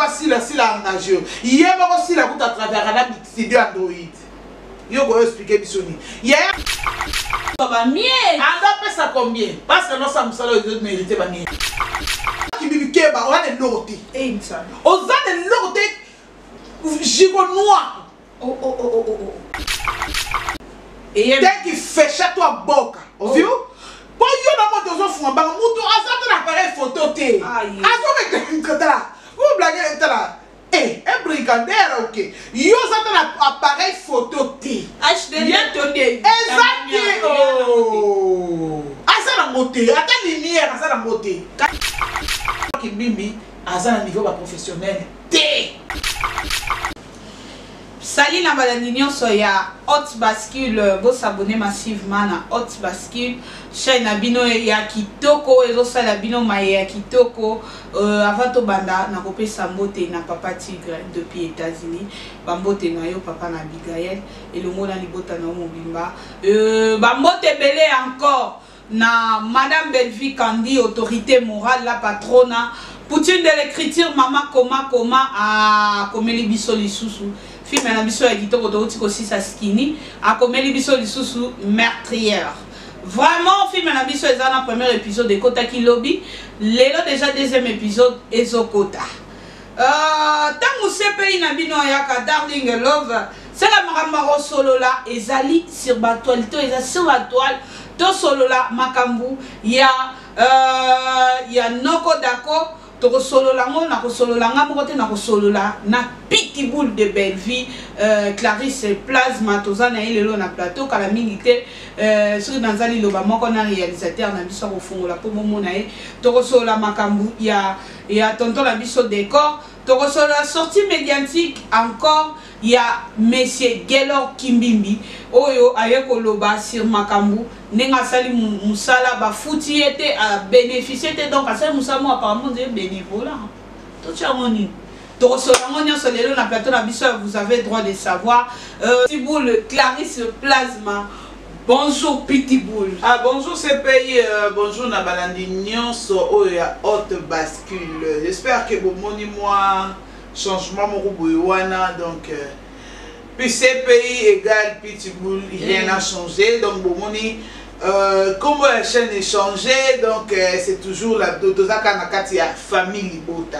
pa Sila, Sila engage yo. Ye moko Sila kuta travaillaka na studio Android. Yo ko expliquer biso nini? Yaya ba miettes. Aza pesa combien? Parce que nosa musala oyo mérite ba miettes. Kibibi keba oza na eloko te. Eh, Nzambe. Oza na eloko te. Gigot noir. Oh oh oh oh oh. Te ki fecha toi boka. Oviu? Po yo na moto ozofunga banga mutu aza te na appareil photo te. Azo tala. Vous blaguez tala. Eh, un brigandaire ok. Yo oza te na appareil photo te. HD to te. Eza te. Oh. Aza nango te. Ata lumière aza nango te. Kimbimbi aza na niveau ba professionnel te. Salut na balandi nyonso ya Haute Bascule, bo s'abonner massivement na Haute Bascule, chaîne na bino ya kitoko ezosala bino maye ya kitoko. Avant tobanda nakopesa mbote na papa Tigre depuis États-Unis, bambote na yo papa na Abigaël elongo na libota na yo mobimba. Bambote ebele encore na Madame Bellevue Kandi, autorité morale, la patrona, Poutine de l'écriture, mama koma koma, akomeli biso lisusu. Film na biso ya kitoko touti kosisa Skinny, akomeli biso lisusu Meurtrière. Vraiment film na biso eza na premier épisode ekotaki lobi, lelo déjà deuxième épisode ezokota. Tango CPI na bino ayaka Darling Love, sala makambo ya kosolola ezali sur ba actualité, eza sur la toile, tosolola makambo ya Noko Dako, tokosolola ngo na kosolola nga moko te, na kosolola na Pitbull de Bellevue, Clarisse Plasma, toza na ye lelo na plateau kala mingi te, soki nazali loba moko na réalisateur na biso akofungola po bomona ye, tokosolola makambo ya tonton na biso décor, tokosolola sortie médiatique encore ya monsieur Gelor Kimbimbi oyo aye koloba sur makambo ndenge asali musala bafuti ye te, a bénéficier te, donc asali musala mo apparemment nzeye bénévolat. Totia yango nini? Tokosolola yango nyonso lelo na plateau na biso, vous avez droit de savoir. Pitbull Clarisse Plasma, bonjour Pitbull. Ah, bonjour CPI, bonjour na balandi nyonso oyo ya Haute Bascule. J'espère que bomoni moi changement moko boye wana, donc puis CPI égale Pitbull, rien n'a changé, donc bomoni comment la chaîne est changée, donc c'est toujours la tozaka na kati ya famille Libota.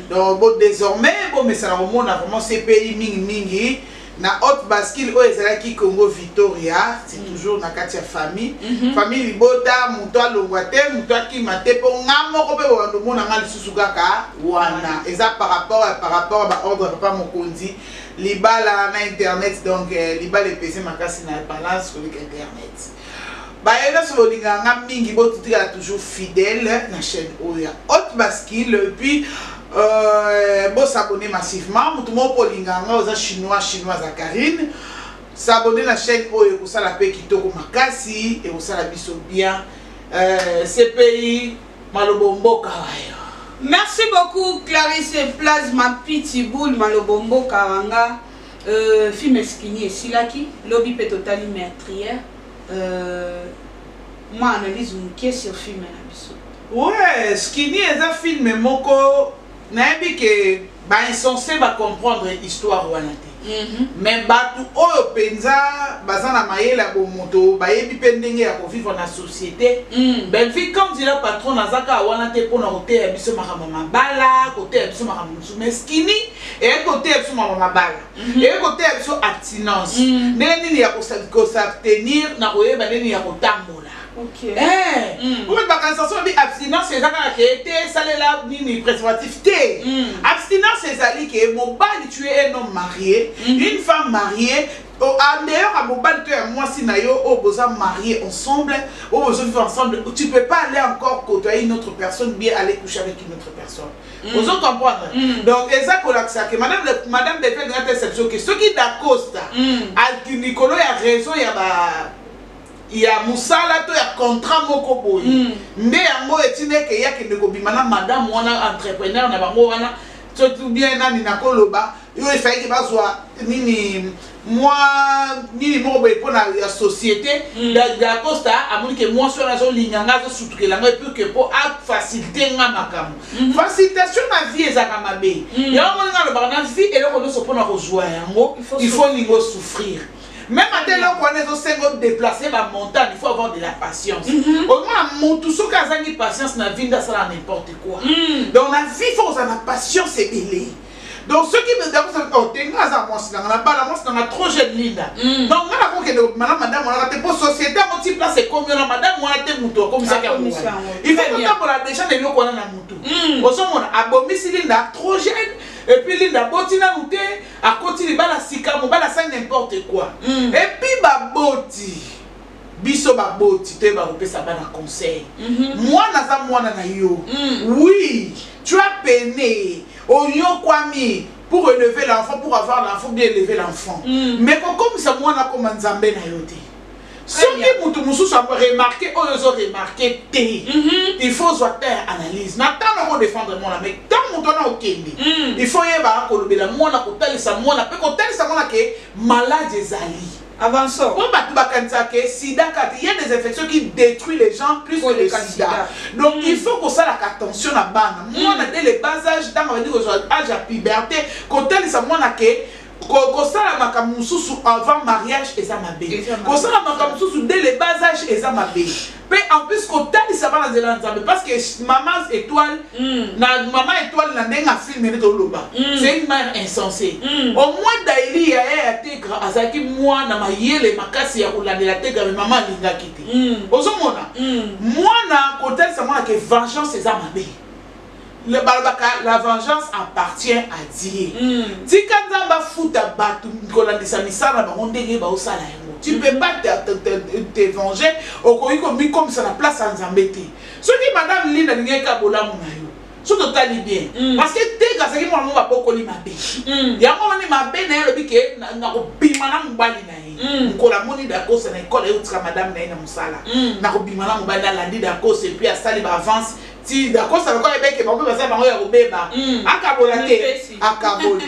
Donc bon, désormais bon, mais ça remonte vraiment CPI mingi mingi na Haute Bascule oyo ezalaki Congo Victoria, c'est toujours na kati ya famille. Famille Libota, moto alongwa te, moto akima te, po nga moko pe bobando mona nga lisusu kaka wana. Eza par rapport ba ordre papa mokonzi, libala na internet, donc libala epese makasi na balance koleka internet. Baye nyonso bolingaka nga mingi, botikala toujours fidèle na chaîne oyo ya Haute Bascule, et puis bosabonner massivement. Moto moko mpo olingaka nga oza chinois, chinoise ya Karine, s'abonner na chaîne oyo ekosala mpe kitoko makasi, ekosala biso bien. CPI malobo mboka wayo. Merci beaucoup Clarisse Plasma Pitbull malobo mboka wanga. Film Skinny esilaki lobi mpe totali Meurtrière. Mwa analyse moke sur film na biso. Ouais, Skinny eza film moko nayebi ke bainsensé bacomprendre histoire wana te, mais bato oyo mpenza baza na mayele ya bomoto bayebi mpe ndenge ya kovivre na société. Bellevue Kandila patron aza kaka wana te mpona koteya biso makambo ya mabala, koteya biso makambo mosusu, mais Skinny eyaki koteya biso makambo ya mabala, eyaki koteya biso abstinence, ndenge nini ya kos'abstenir na koyeba ndenge nini ya kotambola. Oyo bakanisa so babi abstinence eza kaka ke te esalela nini préservatif te. Abstinence ezali ke mobali, tu es un homme marié, une femme mariée, en dehors ya mobali to ya mwasi na yo oyo boza marié ensemble, oyo bozo vivre ensemble, tu peux pas aller encore côtoyer une autre personne, bien aller coucher avec une autre personne. Ozo comprendre? Donc eza kolakisa ke madame Bethel nga tesa biso ke soki Dacosta likolo ya raison ya ba ya mosala to ya contrat moko boye nde yango etina eke ye akende kobima na madame wana entrepreneur na bango wana, soki bien nani nakoloba oyo efalaki bazwa nini mwa nini moko boye mpona ya société. Dacosta amoni ke mwasi wana azolinga nga, azosutukela nga, et puis ke mpo afacilite nga makambo, facilitation na vie. Ezalaka mabe. Yango moninga alobaka na vie, eloko nyonso mpona kozwa yango, il faut lingo souffrir. Même ata eloko wana ezosenga odéplacer bamontagne, il faut avoir de la patience. Omona motu soki azangi patience na vie, nde asala n'importe quoi. Donc na vie, faut kozala na patience ebele. Donc soki otenga aza mwasi nanga, na bala mwasi nanga trop jeune, Linda. Donc nga nakokende kobima na madame wana te, mpo société yango ti place ekomi wana, madame wana te motu akomisaki yango wana. Il faut kotambola déjà na eloko wana na motu. Ozomona abomisi Linda trop jeune, et puis Linda aboti nanu te, akoti libala sika, mobali asali n'importe quoi. Et puis baboti biso, baboti toyeba kopesa bana conseil. Mwana aza mwana na yo. Oui, tu as peiné, onyokwami pour élever l'enfant, pour avoir l'enfant, bien élever l'enfant, mais kokomisa mwana koma nzambe na yo te. Soki motu mosusu remarquer oyo ozoremarquer te, il faut ozwa temps ya analyse na ntango okodéfendre mwana. Mais ntango moto wana okende, il faut yeba kolobela mwana, kotalisa mwana mpe kotalisa mwana ke maladi ezali. Avançons. Po bato bakanisaka ke sida kaka te, il y a des infections qui détruisent les gens plus que le Koleka sida. Sida. Donc il faut kosalaka attention na bana. Mwana dès le bas âge, ntango abandi kozwa âge ya puberté, kotalisa mwana ke kosala makambo mosusu avant mariage eza mabe. Eza mabe. Kosala makambo mosusu dès le bas âge eza mabe. Mpe en plus kotalisa bana nzela ya Nzambe, parce que mama Étoile, na mama Étoile, na ndenge afilme nde toloba, c'est une mère insensée. Au moins Daili, yaya ya Tegra, azalaki mwana mayele makasi ya kolandela Tegra, mais mama alingaki te. Ozomona mwana, kotalisa mwana ke vengeance eza mabe. Balobaka la vengeance appartient à Dieu. Tika Nzambe afuta bato kolandisa misala na bango ndenge baosala yango. Tu peux pas te venger, okoki komikomisa na place ya Nzambe te. Soki madame Linda alingaki ka bolamu na yo, soki totali bien, parce que Tega azalaki mwana mo babokoli mabe. Yango wani mabe na ye, alobi ke nakobima na mobali na ye. Mokolo amoni Dakosa na ekole, eutika madame na ye na mosala, nakobima na mobali, alandi Dakosa, et puis asali baavance ti Dakosa lokola ebeke bango mpe baza bango ya kobeba. Akabola te. Mipesi. Akaboli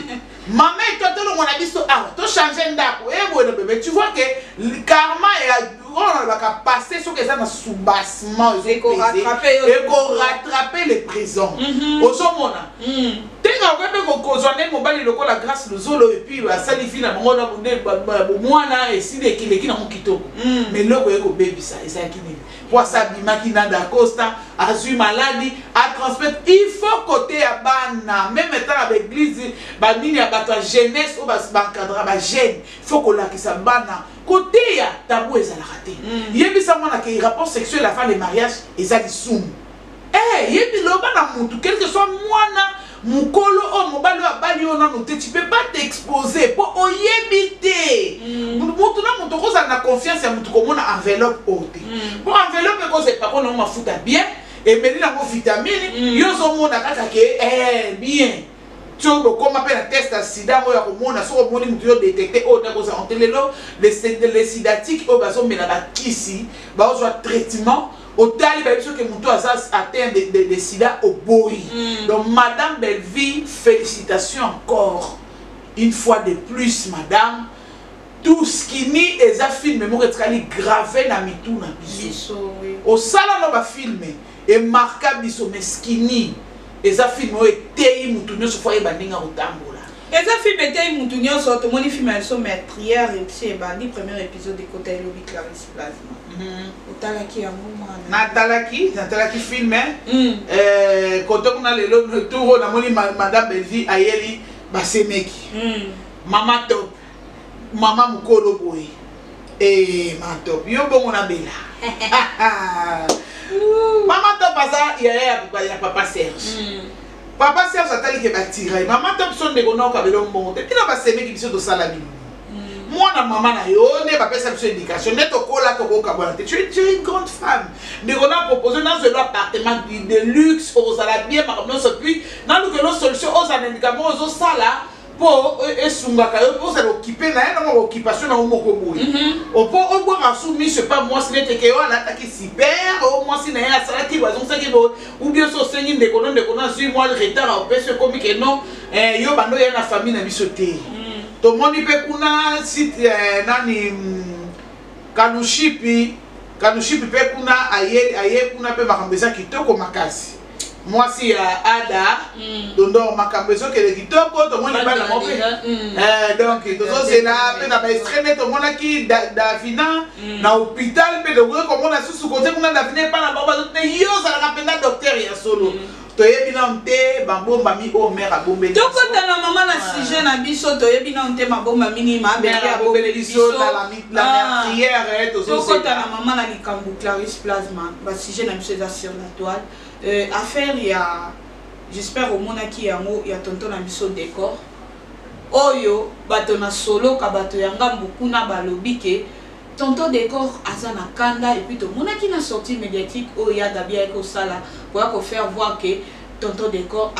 mama eto, tolongwa na biso awa, tochange ndako eboye na bebe. Tu vois que karma ya oyo nalobaka passé, soki eza na soubassement, Ekorattraper yo. ekorattraper le présent. Ozomona ntenga okoki mpe kozwa nde mobali lokola Grâce Luzolo, et puis basali vie na bango na nde bomwana esili, ekileki nango kitoko. Mais eloko oye kobebisa ezalaki nini? Po asa abimaki na Dacosta, azwi maladi, atransmettre. Il faut côté ya bana, même eta na baeglise, banini ya bato ya jeunesse oyo baencadra bajeune, faut kolakisa bana koteya tabu ezalaka te. Yebisa mwana ke rapport sexuel avant le mariage eza lisumu. Yebi, loba na mutu, quel que soit mwana mokolo oyo mobali oyo abali oyo nano te, tu peux pas t'exposer mpo oyebi te. Mutu na mutu okozala na confiance ya mutu komona enveloppe oyo te, mpo enveloppe ekozala epako nango mafuta bien, emeli nango vitamine. Yo ozomona kaka ke bien, soki bokóma mpe na test ya sida oyo ya komona, soki omoni motu yo détecte oyo ndako ozala te. Lelo les sidatique oyo bazomela bakisi, bazozwa traitement, otali bayebi soki motu aza atteint de sida, oboyi. Donc madame Bellevie, félicitations encore une fois de plus, madame. Tout Skini eza film moko etikali grave na mitu na biso. Biso, oui. Osala no bafilm emarka biso, mais Skini eza film oyo eteyi mutu nyonso, faut ayeba ndenge akotambola. Eza film eteyi mutu nyonso. Tomoni film ya biso Meurtrière epsi ebandi, premier épisode ekota elobi. Clarisse Plasma, otalaki yango, mwana? Natalaki film. Kote kuna lelo tour oyo namoni madame Bellevie ayeli basemeki. Mama Top, mama mokolo boye, mama Top yo bongo nabela. Mama Top aza yaya ya papa Serge. Papa Serge atali ke batira ye mama Top so ndeko na okabela mbongo te, bino basemeki biso tosala bino. Mwana mama na yo nde bapesa biso éducation nde tokola, tokokabwana te. Tu es une grande femme, ndeko na propose nazwelo appartement de luxe, okozala bien, makambo nyonso, puis nalukelo solution ozala na likambo oyo ozosala mpo esungaka yo mpo ozala okipe na ye nango occupation na yo moko boye, mpo obwaka su miso epa mwasi nete ke oyo alataki super, oyo mwasi na ye asalaki, bazongisaki boye, ou bien so osengi ndeko no, ndeko no azwi mwa retard, opesi, ekomi ke non, yo bando oya na famille na biso te. Tomoni mpe kuna site nani, Kanushipi, Kanushipi mpe kuna aye, aye kuna mpe makambo eza kitoko makasi. Mwasi ya Ada Dondor, makambo ezokende kitoko, tomoni bana moko mpe. Donc tozozela mpe na baextrait nde tomonaki Davina na hôpital, mpe tokoki komona susu kote kuna Davina epa na bango bazote. Yo ozalaka mpenza docteur ya solo, toyebi nano te babombami oyo mare abombeli. Tokota na mama na sujet na biso. Toyebi nano te mabomba mingi mabele abombeli biso na la meurtrière. Tokota na mama na likambo Clarisse Plasma. Basujet na biso eza sur la toile. Affaire ya, j'espère omonaki yango, ya tonton na biso Décor, oyo bato na soloka, bato ya ngambu kuna balobi ke tonton Décor aza na kanda. Et puis tomonaki na sortie médiatique oyo ya Gabi ayaki kosala, koya kofaire voir ke tonton Décor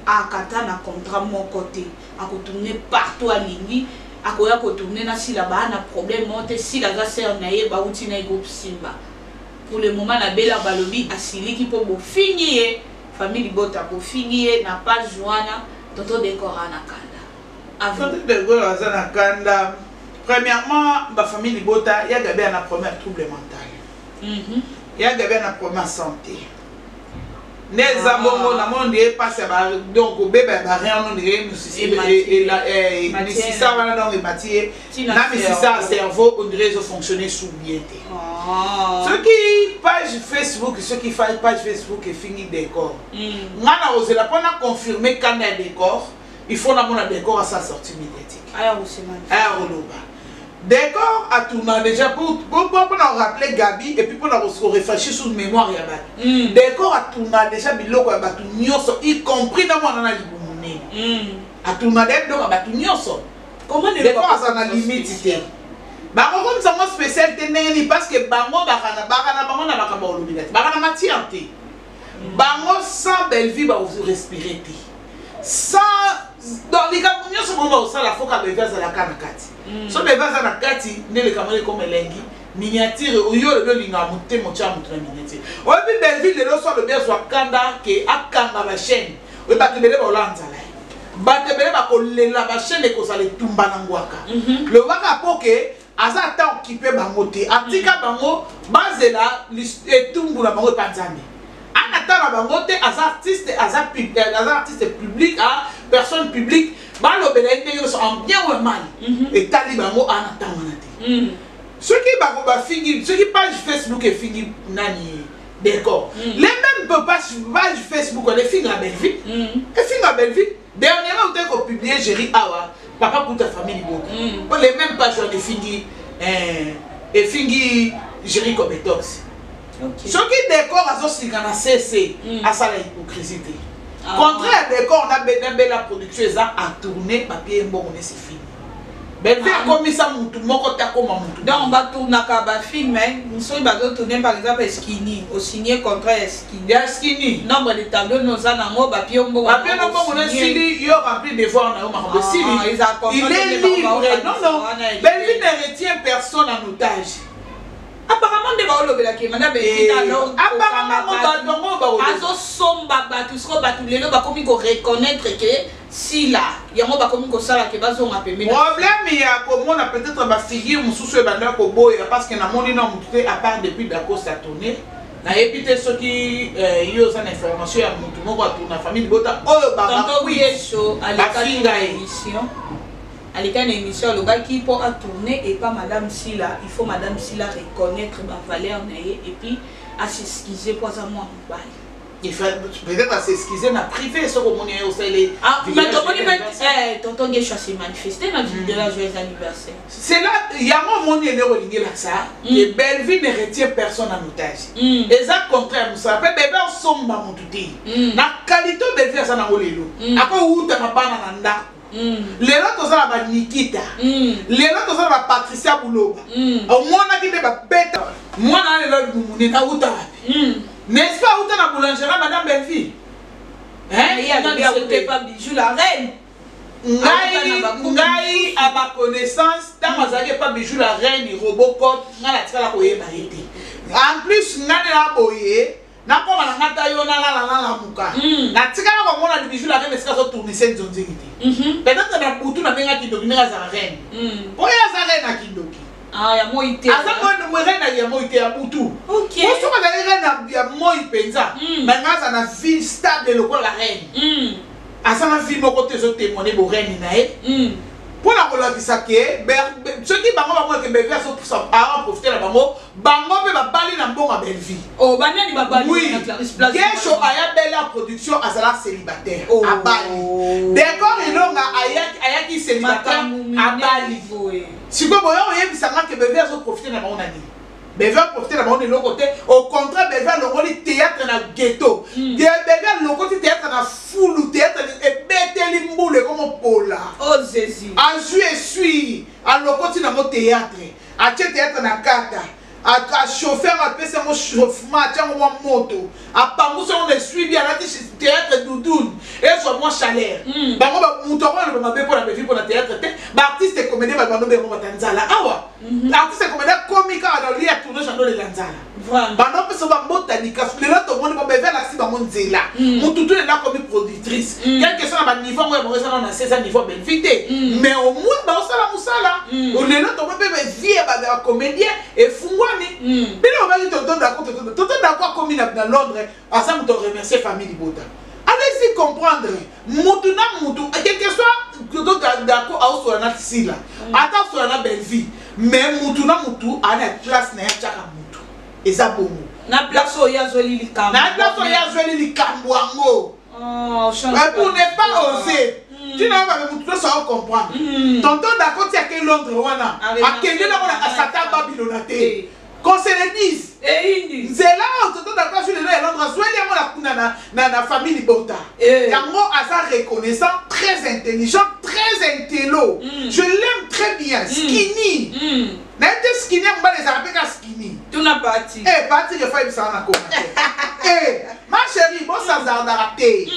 akata na contrat moko te, akotourne partout alingi, akoya kotourne na Sila, baa na problème moko te, Sila aza sœur na ye, bauti na ye groupe Simba. Pour le moment na Bela balobi asiliki mpo bofingi ye, famille libota bofingi ye na page wana. Tonton Décor aza na kanda. Tonton Décor aza na kanda. Premièrement, bafamille libota, ya Gabi ana première trouble mental, ya Gabi ana problème ya santé nde eza bongo. Namoni ndenge mpasi ya, donc kobeba ya barein no, ndenge misisa wana, donc emati ye na misisa ya cerveau, on dirait ezofonctionne sous bien te. Soki page Facebook, soki page Facebook efingi Décor, nga na kozela mpona confirmer kanda ya Décor, il faut namona Décor asa sortie médiatique, aya koloba. Décor atourna déjà mpona korappeler Gabi et puis mpona korefraîchir sous mémoire ya bato. Décor atourna déjà biloko ya bato nyonso, y compris na mwana na libumu nene. Atourna déjà biloko ya bato nyonso. Décor aza na limite te. Bakokomisa ngo spécial te ndenge nini? Parce que bango bakana bango na makambo kolobela te, baka na matière te. Bango sans Bellevie bakorespirer te, sans, donc likambo nyonso bango bakosala, foka Bellevie azalaka na kati. So Bellevie aza na kati nde likambo ekoma elengi. Miniature oyo olobi olingaka motema otya moto na miniature, oyebi Bellevie lelo so alobi azwa kanda ke akanga bachaîne oyo, bato ebele baola nzala ye, bato ebele bakolela, bachaîne ekozala etumba na ngwaka. Lobaka po ke aza ata okipe bango te, atika bango bazela etumbu na bango epa Nzambe. Anatala bango te, aza artiste, aza artiste public, personne publique, balobela ye ndenge nyonso, en bien ou en mal, etali bango, ana ntango wana te. Soki bako bafingi, soki page Facebook efingi nani, Décor, les mêmes peu page Facebook wana efinga Bellevie, efinga Bellevie. Dernièrement otaki kopublier Géri awa, papa kuta famille libota, po les mêmes page wana efingi, efingi Géri Cobetox. Soki Décor azosika na cc, asala hypocrisie te. Contraire ya Décor na Bela Production eza atourne, bapie mbongo nesi fini. Bellevie akomisa mutu moko te akoma mutu. Donc batournaka bafilm, soki bazotourne par exemple Skini, osigne contrat ya Skini. Ya Skini. Nombre de tableau noza nango, bapie mbongo. Bapie no mbongo na esili, yo rempli devoir na yo, makambo esili, il est libre. Non, non, Bellevie ne retient personne en otage. Apparemment nde baolobelaki madame. Apparemment bato yango azosomba bato. Sikoyo bato lelo bakomi koreconnaître ke Sila yango bakomi kosala ke bazonga pembeni. Problème ya komona peut-être bafigure mosusu ebanda koboya, parce que namoni na motu te à part depuis Dacosta tourné. Nayebi te soki yo oza na information ya motu moko atourna famille libota oyo. Bayeso. Bafinga ye. Aleka na émission, alobaki mpo atourne epa madame Sila, il faut madame Sila reconnaître bavaleur na ye et puis as'excuse mpo aza mwa mobali. Peut-être as'excuse na privé soki omoni ye osali. Mais tomoni mpe tonton Gesho ase manifeste na vidéo ya joyeux anniversaire. C'est là yango omoni eloko olingi elakisa ke Bellevie ne retient personne en otage. Eza contraire mosala mpe bebe osomba motu te na qualité. Bellevie aza nango lelo, akowutaka bana na ndako. Lelo toza na banikita, lelo toza na bapatricia Buloba. Omonaki nde babeta mwana wana lelo monene, awuta wapi? N'est-ce pas auta na boulangerie madame Bellevie? Pas Bijou la Reine. Ngai à ma connaissance, ntango azalaki epa Bijou la Reine, Robocop, ngai natikala koyeba ye te. En plus ngai na boye nakoma na nga ta yo nalala nalamuka, natikala komona Bijou la Reine esika azotournise nzonzingi te. Peut-être na butu nabengaki kindoki ndenge azala reine, mpo ye aza reine ya kindoki. Ah, ya moi te. Aza reine ya moi te, ya butu. Po soki azali reine ya moi mpenza, me nga aza na vie stable lokola reine. Aza na vie moko te ezotémoigne boreine na ye, mpo na kolakisa ke soki bango bamona ke Bellevue azopusa, aprofite na bango, bango mpe babali na mbongo ya Bellevue. Oh, banani babali? Oui. Na Clarisse Place? Gesho aya Bella Production, azala célibataire. Oh. Abali. Décor Ilonga ayaki célibataire. Makambo minene. Abali. Boye. Sikoyo boya oyebisanga ke Bellevue azoprofite na bango na nini? Bellevue aprofite na bango na eloko te. Au contraire, Bellevue alongoli théâtre na ghetto. Bellevue alokoti théâtre na fulu, théâtre ebeteli mbulu, ekomopola. Oh Zezi. Azwi esui, alokoti nango théâtre, atie théâtre na kata, achauffe yango, apesi yango chauffement, atie yango mwa moto, apangusi yango na esui bi alati théâtre doudoune, ezwa mwa chaleur. Bango moto yango aloba mabe mpo na Bellevue, mpo na théâtre te. Baartiste comédien babando bengo bata nzala awa. Artiste comédien komi kaka na lia tournage, andolela nzala. Bando mpe bambota likasu. Lelo tomoni bo Bellevue alakisi bango nzela. Motu tu lelo akomi productrice. Quelque soit na baniveau yango ya bango, eza nano na se, eza niveau ya Bellevue te, mais au moins baosala mosala. Lelo tomoni mpe bavie ya bacomédien efungwani. Bino babaki tonton Dako, tonton Dako akomi na Londres, aza moto remercier famille libota. Allez-y comprendre, mutu na mutu, quel que soit tonton Dako aosola na Sila, ata asola na Bellevue, mais mutu na mutu aa na place na ye, atiaka mutu, eza bongo. Na place oyo azweli likambo. Na place oyo azweli likambo yango. Oh, change. Mais pour ne pas oser, ntina oyo babe mutu nyonso aocomprendre. Tonton Dako ti ake Londres wana, akende nango na asata Babilona te, qu'on se le dise. Eyindi. Nzela oyo tonton Dako azwi lelo ya Londres, azweli yango na kuna na famille libota. Yango aza reconnaissant, très intelligent, très intello. Je l'aime très bien, Skinny. Nayebi te, Skinny ya mobali ezalaka mpe ka skinny. Tuna pati. Eh, pati ke fa yebisaka na commentaire. Eh, ma chérie, bosazardaka te.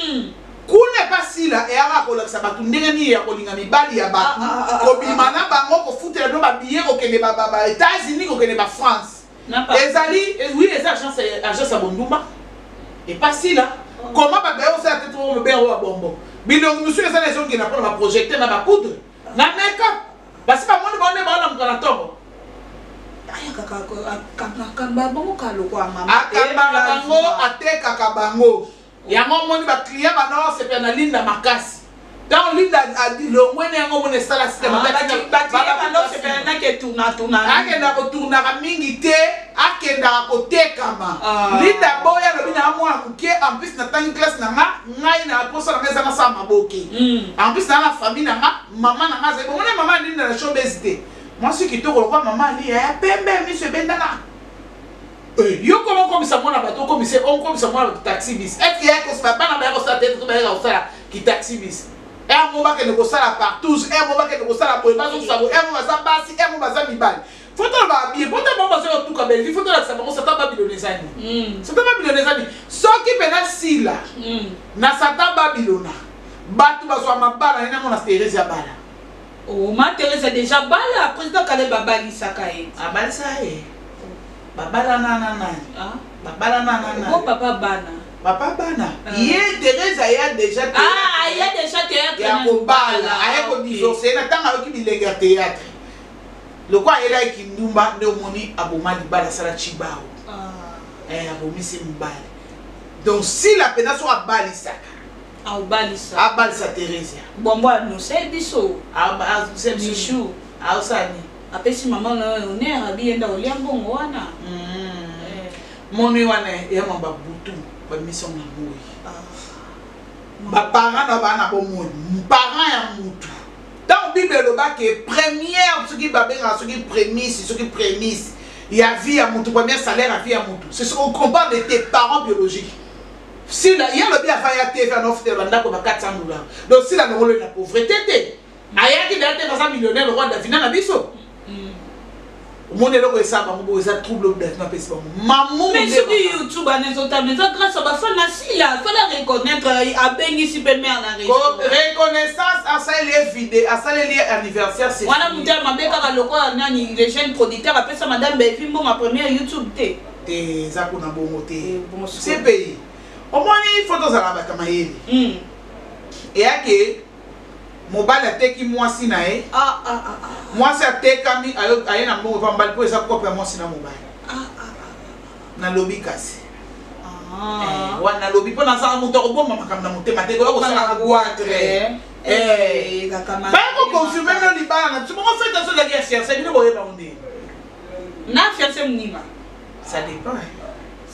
Kuna epa Sila eyaka kolakisa bato ndenge nini ya kolinga mibali ya bato, Ah, ah, ah, ah, kobima na bango, kofutela bino babillet, kokende ba États-Unis, kokende ba France. Na pati. Ezali oui, eza agence ya bondumba epa Sila. Comment bato baye kosala te? To mobenga oyo babombo bilongi mosusu eza na ezongela mpona baprojecteur na bapoudre na makeup, basi bamoni bango nde baolamuka na ntongo. Ayakaka akamba bango ka lokwa mama. Akambaka bango, atekaka bango. Yango omoni baclient bana osepela na Linda makasi. Ntango Linda longwene, yango omoni esala. Osepela tournatuna. Akendaka kotournaka mingi te, akendaka kotekama. Ah. Linda boya alobi na mwana moke, en plus natangi classe na nga, ngai na posa na ngai eza nasala maboke. En plus naa na famille na nga, mama na nga azali bomona mama ya Linda na showbase te, mwasi kitoko lokwa mama Ali ya pembe, miso ebendana. Yo koma okomisa mwana bato, okomisa, okomisa mwana bato taxi bis. Est ce que ya kosala bana baya kosala te, to bayaka kosala ki taxi bis mo bakende kosala partout mo bakende kosala boye, bazosala boye mo baza basi mo baza mibali? Faut tolobaka bien po te bango bazoya kotuka Bellevue. Faut tolakisa bango Satan Babylone eza nini. Satan Babylone eza nini? Soki mpena Sila na Satan Babylona, bato bazwa mabala nini? Namona Therese ya bala. Oh, ma Therese déjà bala, président Kaleb abalisaka ye. Abalisa ye, babalana na nani? Ah. Babalana na nani? Bo papa bana. Papa bana. Ah. Ye Therese aya déjà. Ah, aya déjà théâtre. Ya na kobala, aye Ah, kodivorce na ntango ayoki bilenge ya théâtre, lokwa ayelaki kindumba nde omoni aboma libala, asala cibao. Ah. Eh, abomisi mobali. Donc Sila mpenza so abalisaka, Aobalisa. Abalisa Theresia. Bombo anonce biso. Michou. Aosani. Apesi mama na honneur, abi yenda kolia mbongo wana. Eh. Moni wana ya mwa babutu bamiso na moi. Ah. Baparent na bana bomoi, parent ya mutu, ntango Bible elobaki première, soki babengaka soki prémisse, soki prémisse ya vie ya mutu, première salaire ya vie ya mutu, c'est ce qu'on parle de tes parents biologiques. Sila ye alobi ava ya TV, anofutela bandako ba 400 dollars. Donc Sila longolo na pauvreté te, ayaki daya te, baza millionnaire le roi Davina na biso. Omoni eloko esala bango boyo, eza trouble oyo Davina apesi bango mamu. Mais soki YouTube wana ezotama, eza grâce a bafan na Sila. Fala reconnaître, abengisi mpe mare na restaurant. Reconnaissance, asaleli ye vide, asaleli ye anniversaire, c'est Wana fini. moto ya mabe kaka lokola nani, le jeune producteur apesa madame Bevi mbongo première YouTube te. Te, eza kuna bongo te. Eh, bon, CPI, omoni, faut tozala bato ya mayele. Eyake Mobali ateki mwasi na ye. Ah, ah, ah, ah. Mwasi atekami, aye na mbongo pa mobali mpo eza kope ya mwasi na mobali. Ah, ah, ah. Nalobi kasi. Ah. Eh, wana nalobi mpo nazala moto akobomba makambo na motema te, koya kosala goitre. Eh, baya koconfirme bino libala na biso bongo. Fete so ezalaki ya fiancé, bino boyeba ngo ndenge? Na fiancé moninga. Ça dépend.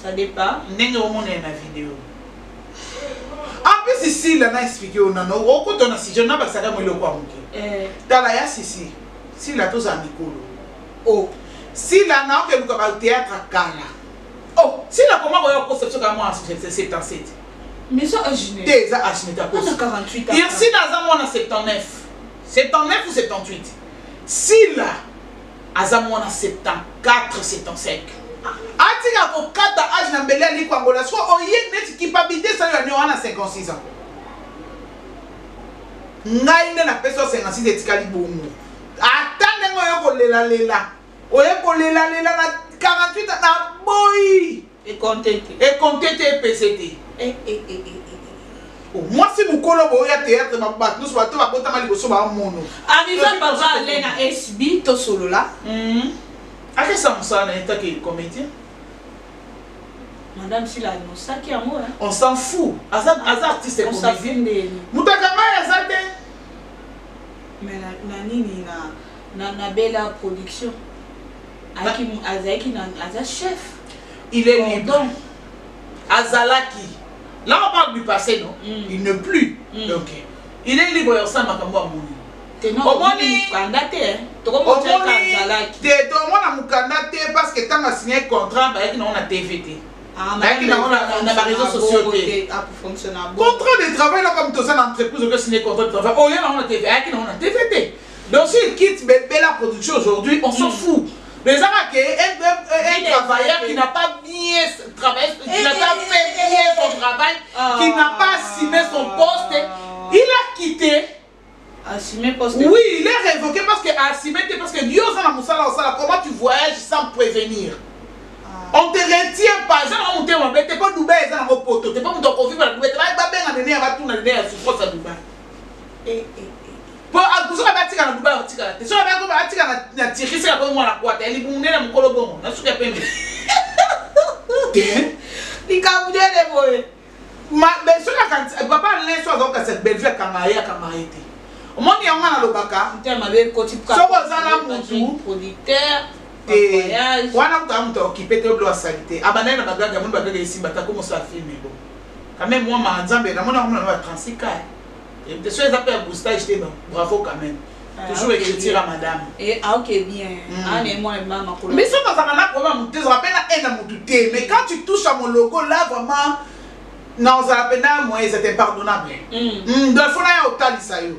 Ça dépend. Ndenge omonela na video. En plus, Sila na expliqué yo nano okota na sujet na basaka mo eloko ya moke. Tala ya sisi Sila, tozala mikolo. Oh. Sila na okeluka bathéâtre kala. Oh, Sila koma koya kokosa biso kaka mwana 77. Mais ça âge te, eza âge nete. Ana 48 ans. Sila aza mwana 79, 79 ou 78. Sila aza mwana 74, 75. Atika kokata âge na mbele ya likwangola. So oye neti kipabite esali yo wana 56 ans, ngai nde napesi yo 56, etikali bongo. Ata ndenge oye kolelalela, oye kolelalela na 48 ans, na boyi. Ecompte te. Ecompte te, epese te. Eh, eh, eh, eh, eh. Oh, mwasi mokolo boyo ya théâtre, bato nyonso, bato babotama liboso bamono. Arrive papa ale na SB, tosolola. Akesa mosala na ye take comédien. Madame Sila anosaki yango, hein. On s'en fout, aza artiste On s'en fout. comédien. Ndeni? Moto akanga ye aza te. Mais na nini, na Bela Production azalaki na, aza chef. Il est libre. Pardon. Azalaki. Là, on parle du passé, non? Il n'est plus. Donc il est libre ya kosala makambo ya moni. Omoni- Mokanda te, hein. Tokomotiaka. Omoni Azalaki. te, tomona mokanda te, parce que ntango asigné contrat, bayaki nango na TV te. Ah, Bayaki nango na baréseaux sociaux te. Afonctionne. Contrat de travail là, comme toza na entreprise, okoki signer contrat de travail, oya nango na TV, ayaki nango na TV te. Donc s'il quitte Bella Production aujourd'hui, on s'en fout. Mais eza kaka un travailleur qui n'a pas bien travaillé, qui n'a pas fait bien son travail, qui n'a pas assumé son poste, il a quitté. Assumer poste. Oui, il est révoqué parce que assumé te, parce que Dieu oza na mosala osala, comment tu voyages sans prévenir? On te retient pas. Eza nango motema mabe te, mpo Dubai eza nango poto te, mpo moto akovivre na Dubai te. Babenga nene ya batuna nene ya souffrance ya Dubai. Eh, eh, eh. Mpo soki abatika na Dubai, akotikala te. Soki atika na Turquie, seka koyo mwana kwata ya libumu nene, mokolo bongo na suki ya pembe te. Likambo nene boye. Soki akanisi papa Alain, so azokasa Bellevue, akanga ye, akanga ye te. Omoni yango, nga nalobaka. Motema mabe ekoti. Soki oza na mutu producteur. Te, wana kuta moto aokipe te, obilo asali te, abandaki na bagaga, amoni bagaga esimba te, akomosala film. Bon, quand même, mwa maa Nzambe, namoni yango na ba 36 ka te, so eza mpe ya boostage te. Bravo quand même. Toujours écriture à madame. Ah, ok, bien. Ah, ne mwana mama. Mais soki ozalaka na problème ya motu te, ezalaka mpe na haine ya motu te, mais quand tu touches à mon logo là, vraiment, na ozala mpena moyen, c'est impardonnable. Donc faut na ya otalisa yo,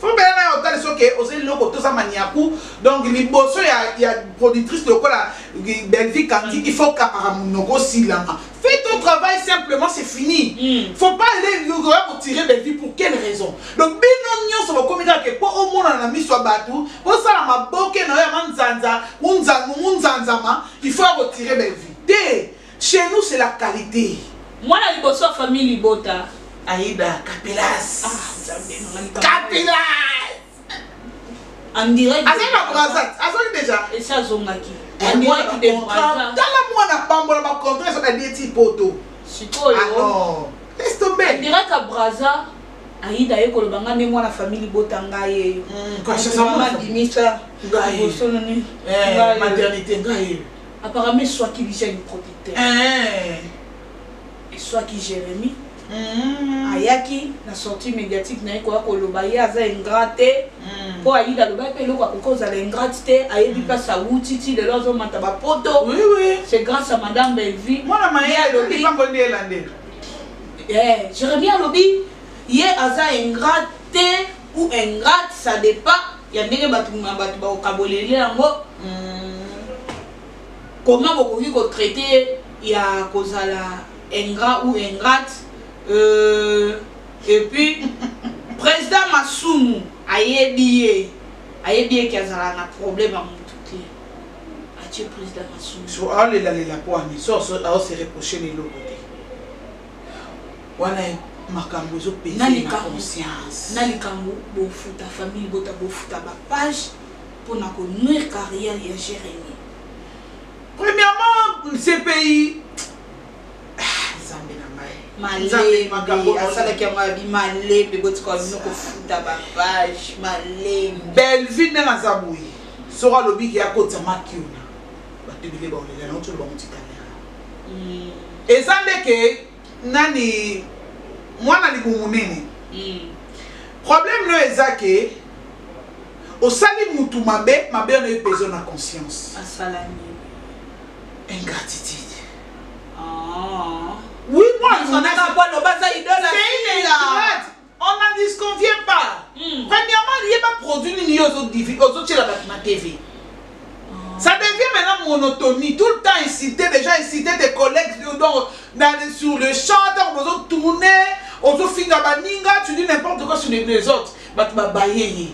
faut mpena na ya otalisa oke oza eloko, toza maniaku. Donc liboso ya productrice lokola Bellevue Kandi, il faut kangaka monoko, osilanga. Fais ton travail simplement, c'est fini. Faut pas aller oya kotirer Bellevue, pour quelle raison? Donc bino nyonso bokomi kaka ke mpo omonana na miso ya bato, osala maboke na yo ya manzanza munzanzama, il faut ya kotirer Bellevue te. Chez nous, c'est la qualité. Mwana liboso ya famille libota. Aïda Kapelas. Ah, Nzambe na ngai. Kapelas. En direct. Azali na Braza, azali déjà. Esi azongaki en direct de Braza. Tala mwana pambola, bacontrat soki alieti poto. Sikoyo. Ah non, laisse tomber. En direct ya Braza, Aïda ye koloba: nga nde mwana famille libota, ngai yeyo. Mama dimisa Ngai. liboso nani? Ngai oyo. Maternité, ngai. Apparemment eswaki jeune producteur, eswaki Jérémie. Ayaki na sortie médiatique na ye koya koloba ye aza ingrat te, mpo Aïda alobaki mpe eloko akoki kozala ingrate te, ayebi mpasi awuti ti lelo azomata bapoto. Oui oui C'est grâce à madame Bellevue. Mwana Ye mayele. alobi Likambo nde elandela. Eh, Jérémie alobi ye aza ingrat te ou ingrate, ça dépend ya ndenge bato na bato bakokabolele yango, comment bokoki kotraite ya kozala ingrat ou ingrate. Et puis président Masumu ayebi ye, ayebi eke azala na problème ya motu te, atie président Masumu. So aolelalela po ani so aose reproche na eloko te wana. Makambo ezopese Na na likambo. conscience. Na likambo bofuta famille, bota bofuta bapage mpona konuire carrière ya Jérémie. Premièrement, CPI, ah, Nzambe na ngai, Nzambe, makambo. Malembe asalaki yango, abi malembe, botika bino kofuta bapage, malembe. Bellevue, ndenge aza boye, soki alobiki akotisa makiona, bato ebele baolela nango. Toloba motitalera, eza ndeke nani mwana libumu monene. Problème no eza ke osali mutu mabe, mabe wana epesa na conscience. Asala nini? Ingratitude. Ah. Oui, moi. Sonaka po aloba aza idole. C'est une ingrate, on n'en disconvient pas. Premièrement, yeba produit nini yo ozotiela bato na TV. Ça devient maintenant monotonie. Tout le temps inciter, déjà inciter tes collègues, donc, sur le champ, donc, on tourner, on finga baninga, tu dis n'importe quoi sur les autres. Bato babaye ye.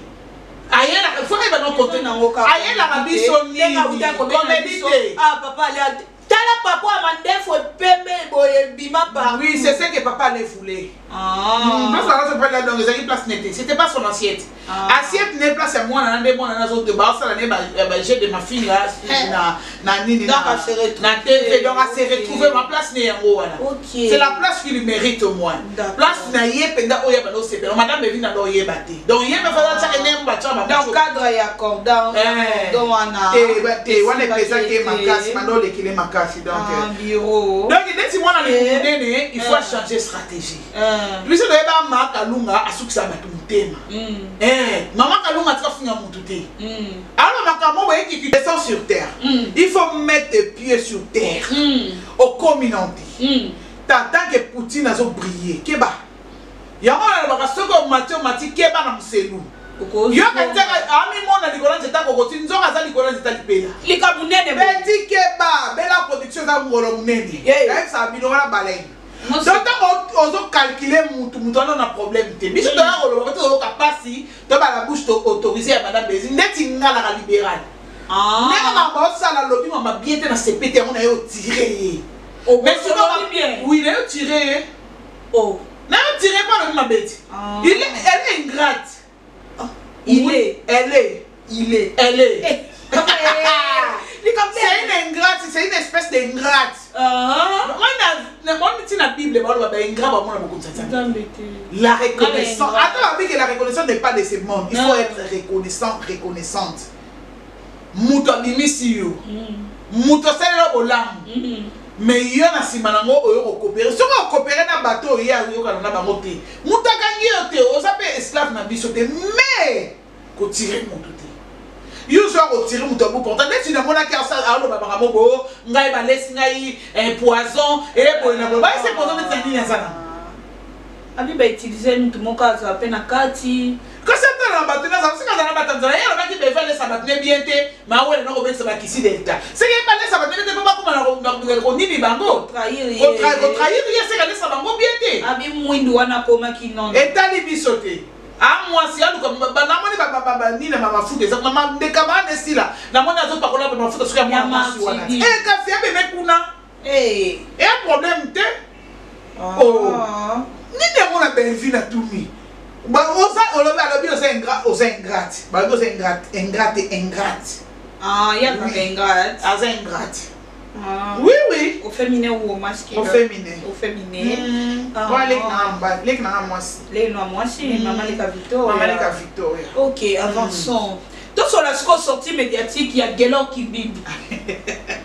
Ayela, faut que bano compter. Ayelaka biso nini? Comédie te. Ah, papa ale, tala papa ya mandefu epembe boye bima par. Oui, c'est ce que papa allait voulait. Ah. Place wana topali donc ezalaki place nete, c'était pas son assiette. Ah. Assiette ne place ya mwana na nde mwana nazo baosala ne bajet de mafinga na nini. Donc, elle se retrouve. Na TV, donc elle se retrouve ma place ne yango wana. C'est la place qui lui mérite au moins. Place na ye mpenza oyo banda osepela, madame Evi na oyeba te, donc ye mpe faza tiaka ndenge batia. Dans cadre ya cordon. Eh. Cordon wana. Te, wana epesaki ye makasi, banda olekile makasi, donc Ah, bureau. Donc neti mwana monene, il faut Eh. changer stratégie. Eh. Biso toyeba ma Kalunga asukisa bato motema. Eh, mama Kalunga atika funga motu te. Alors makambo boyeki, descend sur terre. Il faut mettre tes pieds sur terre. Okomi na te. Tant que Poutine azobrille, keba. Yango nalobaka, soki omati, omati, keba na moselu. Yoka ntiaka amimona likolo ya nzete, akokoti nzoka aza likolo ya nzete alipela. Likambo nene boye. Beti keba, Bela Production eza ngolo monene. Yeah. Nayebisaka bino wana baleine. Donc ntango ozocalcule mutu, mutu wana na problème te. Biso toya koloba te, toyoka mpasi, toyeba la bouche autorisé ya madame Bezi. Ndeti nga naka libéral, Ah. ndenge makambo osala, alobi mama bien te na sepete yango na ye, otire ye. Mais sikoyo Olobi bien. Oui, na ye otire ye. Oh. Na ye otire mpo alobi mabe te. Ah. Elle est ingrate. Il Oui, est. Elle est. Il est. Elle est. Likambo. C'est une ingrate, c'est une espèce d'ingrate. Ah. Moi, ntina Bible baloba baingrat bamona bokonzi ya Nzambe. Nzambe te. La reconnaissance. Ingrat. Attends, avec que la reconnaissance n'est pas de ce monde. Il faut Non. être reconnaissant, reconnaissante. Moto abimisi yo. Moto asalela bolamu. Mais yo na nsima nango oyo kokopere. Soki okopere na bato oyo ye ayokana na bango te. Moto akangi yo te, oza mpe esclave na biso te. Mais kotire moto te. Yo ozo kotire moto ya pourtant neti namonaki aloba makambo bo ngai balesi ngai poison eboye na boye. Balesi poison neti na nini aza na. Abi bautilize mutu moko azala mpe na kati. Kasi atala na bato naza, soki aza na bato nzala, ye alobaki beva alesa bato ne bien te, mawele na kobekisa bakisi delta. Seke ye balesa bato ne te mpo bakóma na konini bango. Trahir ye. Kotrahir ye, seke alesa bango bien te. Abi mwindu wana akomaki nono. Etali biso te. Amwasi aluka namoni nini na mafuta eza ndeka bana esila, namoni azopakola mafuta soki ya mwana mwasi wana. Martini. Eh, kasi abeme kuna. Eh. Eya problème te. Oh. Nini yango na Bellevue na tumi. Oza olobi, alobi oza ingrat, oza ingrate, balobi oza ingrate, ingrate, ingrate. Ah, ya kaka Oui. ingrate. Aza ingrate. Ah. Oui. Au féminin ou au masculin? Au féminin. Au féminin. Ah. Wa leki nanga mobali, leki nanga mwasi. Lelo mwasi. Mama leka Victoria. Mama leka Victoria. Ok, avançons. Tosola sikoyo sortie médiatique ya Gelor Kibibi,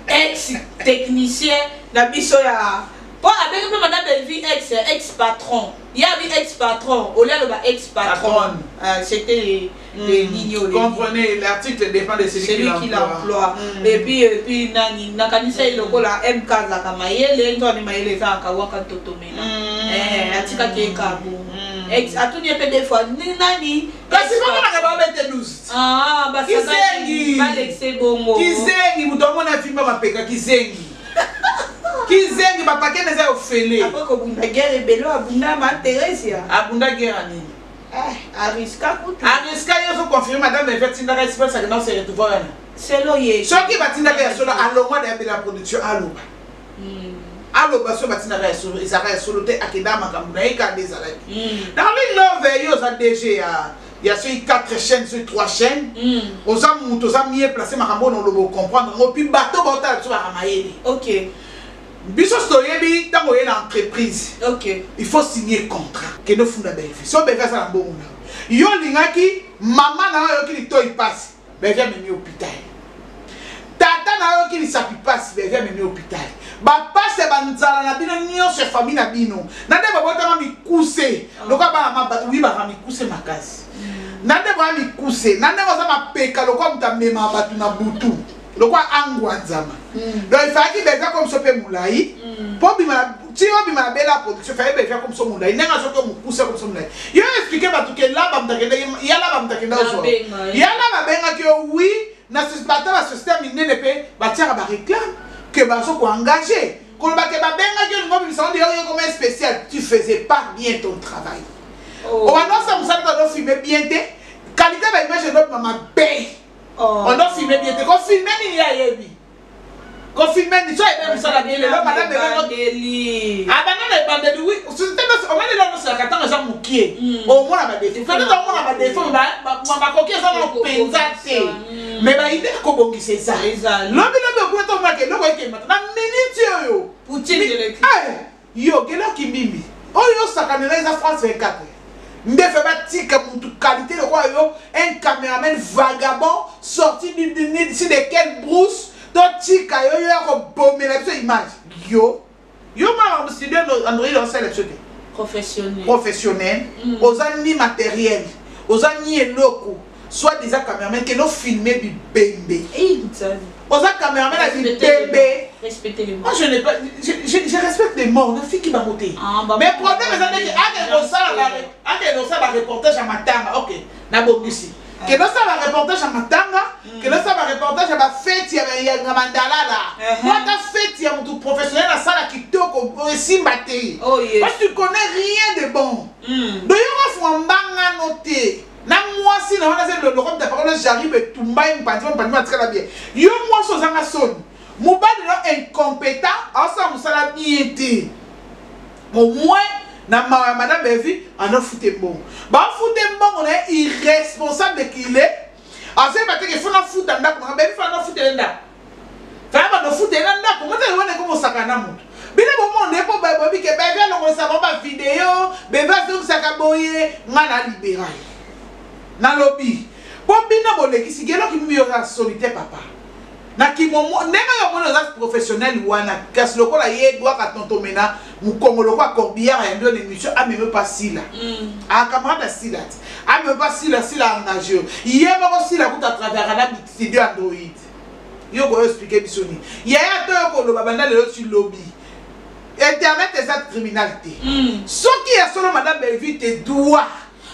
ex technicien na biso ya mpo abengi mpe madame Belvi ex patron. Ye abi ex patron, olia aloba ex patron. Patronne. C'était le nini oyo. Comprenez, l'article dépend de celui, celui qui l'emploie. Et puis nani nakanisa ye lokola MK azalaka mayele, nzwani mayele ezalaka waka totomela. Eh, atikaki ye kabo. Ex atuni ye mpe des fois ni nani. Kasi bamonaka babete 12. Ah, basakani. Kizengi. Balekise bongo. Kizengi, moto amoni afimba mapeka, kizengi, kizengi, bapakene eza ofele. Après kobunda guerre ebele, abunda ma Theresia. Abunda guerre nini? Ariska kutu. Ariska ye ozoconfirme madame Eve atindaka esipasaka na ose retrouve wana. Selo ye. Soki batindaka ya solo, alongwa na yabela production, aloba. Aloba so batindaka ya solo, ezalaka ya solo te. Akenda makambo na ye kaka nde ezalaki. Darling Love, yo oza DG ya soki 4 chaînes, soki 3 chaînes, oza moto oza mieux placé. Makambo oyo na oloba, ocomprendre yango. Puis bato baotala biso baka mayele. Biso so toyebi, ntango oye na entreprise, il faut signer contrat. Kende ofunda Belvi. So Belvi aza na mbongo na yo, olingaki mama na yo ayoki litoi pasi, Belvi amemi hôpital. Tata na yo ayoki lisapi pasi, Belvi amemi hôpital. Bapasi ya banzala na bino nyonso, ya famille na bino, na nde babotama mikuse lokola bana wibaka mikuse makasi, na nde boya mikuse, na ndenge oza mapeka lokola moto amemaka bato na butu, lokola angwa nzama. Donc efalaki Belvi akomiso mpe molai mpo bima ti obima na Bela Production. Fallait Belvi akomiso molai ndenge azoki mokuse, akomiso molai. Yo explique bato ke laba moto akende, ya laba moto akende ozwa. Babenga ye. Ya laba abengaki yo, oui. Na bata basociété ya minene mpe batiaka baréclame ke bazo koengage. Koloba ke babengaki yo, lingo obimisa ngo yo comme spécial, tu faisais pas bien ton travail. Obanda osala mosala te, odofilme bien te, qualité baimage edobima mabe. Odofilme bien te, kofilme nini? Ye ayebi kofilme nini? So ayebi mosala bien lelo, madame ebengo Ebandeli. Abanda na ebandeli, oui. Société nyonso omoni lelo nosalaka, ntango eza mokie, omona badéfauts, peut-être omona badéfauts, bakoki eza na mpenza te, mais baide kobongisa eza. Ezali. Lobi lobi okuna tomonaka eloko ekemata na miniti oyo. Poutine de l'écrit. Eh, yo gelaki mbimbi oyo osakanela eza France 24 nde fe batika mutu qualité lokola yo, un caméraman vagabond sorti si de quelle brousse. Totika yo, yo ya kobomela biso image. Yo mwana studio Android osala biso te. Professionnel. Professionnel. Oza ni matériel, oza ni eloko, soit déjà caméraman kende ofilme bibembe. Eh, Nzambe. Oza caméraman ya bibembe. Respectez les Moi, morts. je n'ai pas. Je respecte les morts, nafiki bango te. Ah, bah, Mais problème eza ndenge akende kosala bareportage ya matanga. Ok, nabongisi. Kende osala bareportage ya matanga, kende osala bareportage ya bafeti ya mandalala. Po ata feti ya motu professionnel asala kitoko esimba te. Oh, yes. Parce que tu connais rien de bon. Donc yo kofunga mbangano te na mwasi na wana eza loko moto apakona. J'arrive, etumba ye mopanzi, mopanzi matikala bien. Yo mwasi ozanga soni, mobali no incompétent, aosala mosala bien te. Au moins na mawa ya madame Belvi, anofute mbongo, bafute mbongo na ye. Irresponsable qu'il est, azoyeba te ke fo nafuta ndako nanga. Belvi fa nafutele ndako, faya bandofutele na ndako motele wana ekomosaka na moto. Bino bomonde mpo boyebi ke Belvi alongolisa bango bavideo, Belvi azongisaka boye. Nga na libéral nalobi mpo bino bolekisi geloki mimi. Oza soni te, papa na kimomo ndenge oyo omoni oza professionnel wana, kasi lokola ye edwaka tontomena mokongo lokola corbillard ya ndio na émission, ameme pa sila. Ah, camarade asila te, ameme pa sila. Sila engage yo, ye moko sila kuta travaillaka na studio Android. Yo koyo explique biso nini? Yaya to yo koloba banda lelo ti lobi, internet eza tribunal te. Soki ya solo madame Bellevue te doit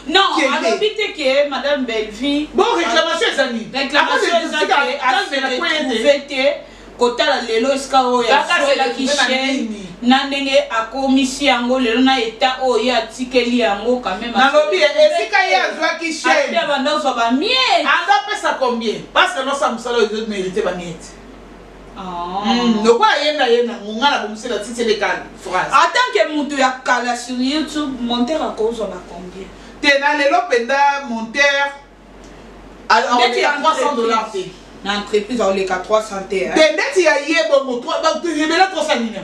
Non, Kende. alobi te ke madame Bellevue. Bon, réclamation eza nini? Réclamation eza ke aseretrouve te. Kotala lelo esika oyo Kaka azwelaki se retrouve na chaîne nini? Na ndenge akomisi yango lelo na eta oyo ye atikeli yango quand même. Nalobi esika ye azwaki chaîne, alobi abanda ozwa bamiettes. Azapesa combien? Parce que nosa mosala oyo ezomérite bamiettes. Lokola ye na ye nango, nga na bongisela titeleka phrase. En tant que mutu ya kala sur YouTube, monteur akozwa bacombien? Te, na lelo mpenza monteur Ndeti ya 300 $ te. Na entreprise aoleka 300 te, hein? Te, ndeti ya ye bongo ebele 300 nini?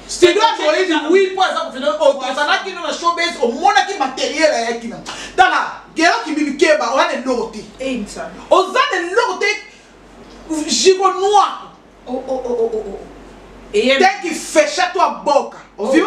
Studio Android, oui, mpo aza professionnel. Ozalaki no na showbase, omonaki matériel ayaki na. Tala gelaki bibi, keba, oza na eloko te. Eh, Nzambe. Oza na eloko te, gigot noir. Oh. Eye. Teki fecha to aboka oviu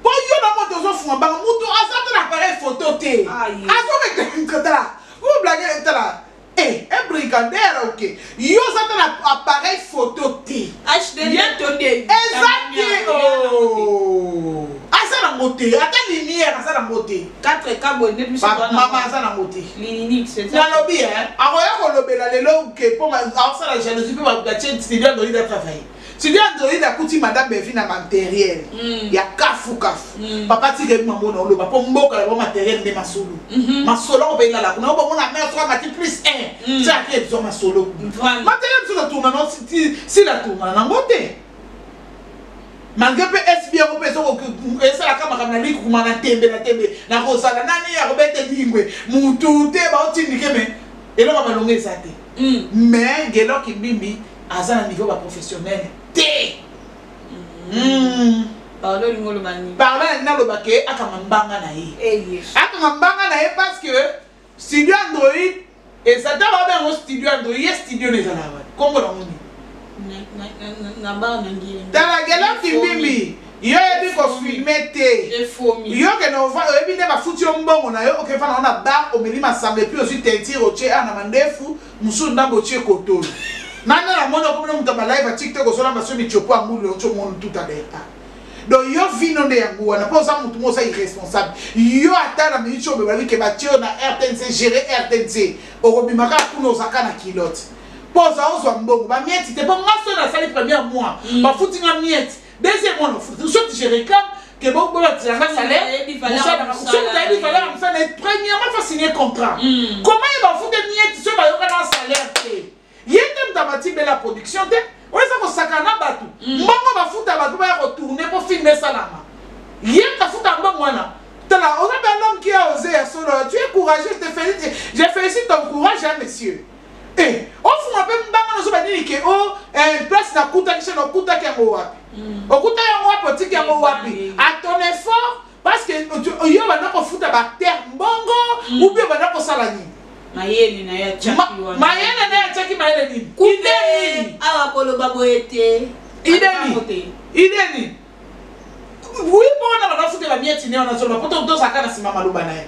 mpo yo na moto ozofunga bango, mutu aza te na appareil photo te. Aïe. Azobetala oblage, tala e brincadeira. Ok, yo oza te na appareil photo te. HD to nde. Eza te. Oh. Aza nango te, ata lumière aza nango te. 4K boye nde biso Mama aza nango te. Linux. Nalobi akoya kolobela lelo ke mpo aosala jalousie mpe batie studio Android atravaille. Studio Android akuti madame Bevi na matériel ya kafu kafu. Papa, tika yebi mambo na oloba mpo mboka na bango matériel nde masolo. Masolo ako mpe elala kuna obomona mare soki amati plus 1 tiaki ebizwa masolo kuna. Vraiment. Matériel biso totourna nango, sila tourna nango te. Malgré mpe SB yango mpe esalaka makambo na likukuma na tembe na tembe nakozala nani ya kobete lingwe mutu te baotindike me eloko ya malonga eza te. Mais Gelor Kimbimbi aza na niveau baprofessionnel te. Pardon, olingi oloba nini? Pardon, nalingi naloba ke akanga mbanga na ye, akanga mbanga na ye, parce que studio Android eza ta babe yango studio Android ye studio na ezala wapi? Kombo nango nini? Tala, Gelor Kimbimbi, yo oyebi kofilmer te. Yo kende oyebi nde bafuti yo mbongo na yo, okefanda ngo na bar, omeli masanga, et puis ozwi teinture, otie awa na mandefu mosusu, ndambo otie kotolo nanga namoni okomi na moto ya balive ya TikTok, ozolamba so michopo ya ngulu otio monu tout à l'heure. Donc yo vino nde yango wana mpo oza motu mo oza irresponsable. Yo ata na miniti oyo bebalobi ke batie yo na RTNC, gérer RTNC, okobima kaka kuna, ozaka na kilote mpo oza ozwa mbongo bamieti te. Mpo nga so nasali première mois, bafuti nga miete, deuxième mois nafuti, soki je réclame ke bobatisanga salaire, soki nayebi valeur ya mosala. Premièrement, faut signer contrat. Comment ye bafute miete soki bayoka na salaire te? Ye te moto abati Bela Production te. Oyo eza kosakana na bato. Mbongo bafuta bato baya kotourner mpo film esalama, ye moto afuta mbongo wana. Tala, oza mpe un homme qui a osé ya solo. Tu es courageux, je te félicite, je félicite ton courage, hein, monsieur. Eh, ofunga mpe mbanga nazoba nini ke o place nakutaki chaîne, okutaki yango wapi? Okutaki yango wapi? Otiki yango wapi? À ton effort, parce que yo banda kofuta baacteur mbongo ou bien banda kosala nini? Mayele na ye atiaki wana. Mayele na ye atiaki, mayele nini? Idée nini? Awa koloba boye te. Idée nini? Idée nini? Oui, mpo wana banda kofuta bamieti ne wana, zoloba mpo tozalaka na nsima maloba na ye.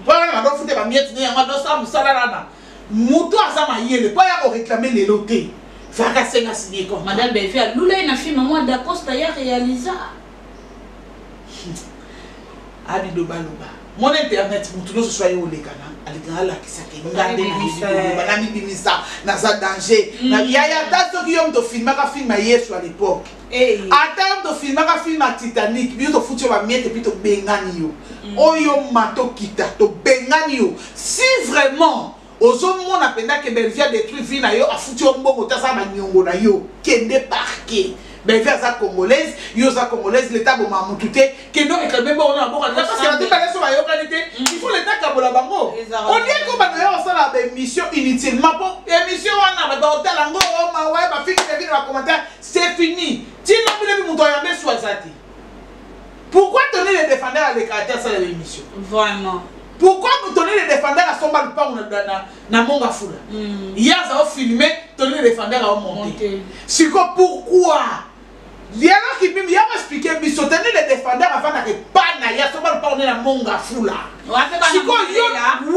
Mpo wana banda kofuta bamieti ne yango, adosala mosala wana. Moto aza mayele mpo aya koréclamer lelo te, faka senga signer contrat. Madame Belvi alula ye na film mwa Dacosta ya réalisa. Abilobaloba mona internet, motu nyonso so aye olekana, alingaka alakisaka nga nde nayebi, namibimisa, naza danger. Yaya, ata soki yo moto ofilmaka film ya Yesu à l'époque, ata yo moto ofilmaka film ya Titanic, biso tofuti yo bamiete, puis tobengani yo. Oyo matokita, tobengani yo. Si vraiment ozomona mpenza ke Belvi adétruit vie na yo, afuti yo mbongo te, aza baniongo na yo, kende parquet. Belvi aza congolaise, yo oza congolaise, leta aboma mutu te. Kende oréclamer mbongo na maboko, parce que bato bale so bayokani te, il faut leta kabola bango. Olie ko bando ya kosala baémission inutilement, mpo émission wana bato bakotala yango, mawa, bafiki na bacommentaire, c'est fini. Tina bilebi moto ayambe su aza te. Pourquoi Tony le Défendeur alekaka te asala l'émission? Vraiment. Pourquoi Tony le Défendeur asomba lupango na Monga Fula? Ye aza ofilmer, Tony le Défendeur aomonter siko. Pourquoi yalaki mimi ya expliquer biso? Tony le Défendeur avandaka epa na ye, asomba lupango nde na Monga Fula. Sikoyo yo,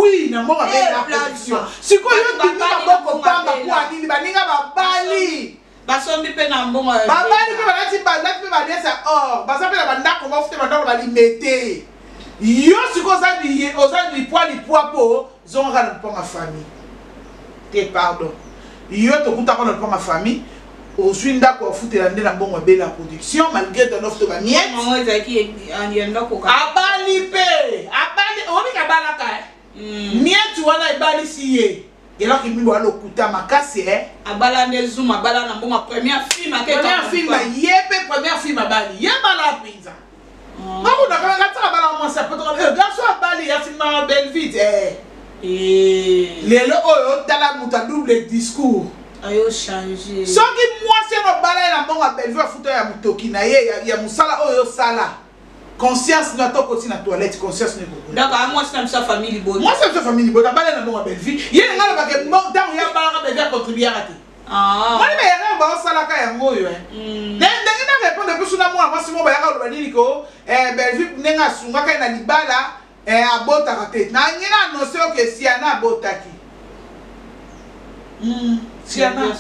oui, na Monga Bela Production. Sikoyo yo bimi maboko pamba po anini? Baninga babali. Basombi mpe na mbongo. Babali mpe balati, balati mpe baliesa or, baza mpe na bandako, bafute bandako balimete. Yo sikoyo oza lipwa lipwa mpo zongaka na lupango ya famille te. Pardon, yo tokutaka na lupango ya famille, ozwi ndako afutela nde na mbongo ebele ya production, malgré ton offre to bamiete. Abali mpe abali, obika abalaka miete wana ebalisi ye. Eloko mingi alokuta makasi e. Abala nde Zuma, abala na mbongo première film. Première film ye mpe, première film abali ye, bala mpenza makunakaka tika bala mwasi apotoka garçon abali ya filmaka Bellevue te. Lelo oyo tala moto a double discours. Ayo change. Soki mwasi eno obala ye na mbongo ya Bellevue, afuta ya motoki na ye ya mosala oyo osala, conscience no, ata okoti na toilette, conscience no ekokola. Donc mwasi na biso ya famille libota. Mwasi na biso ya famille libota, abala na mbongo ya Bellevue. Ye na ngai alobake ntango ye abalaka, Bellevue acontribuaka te. Moni bayaka baosalaka yango oyo ndenge na répondre biso na mwana mwasi moko bayaka oloba nini ko Bellevue ndenge asungaka ye na libala, abotaka te. Na ngai na annonce oke Siana abotaki. Siana,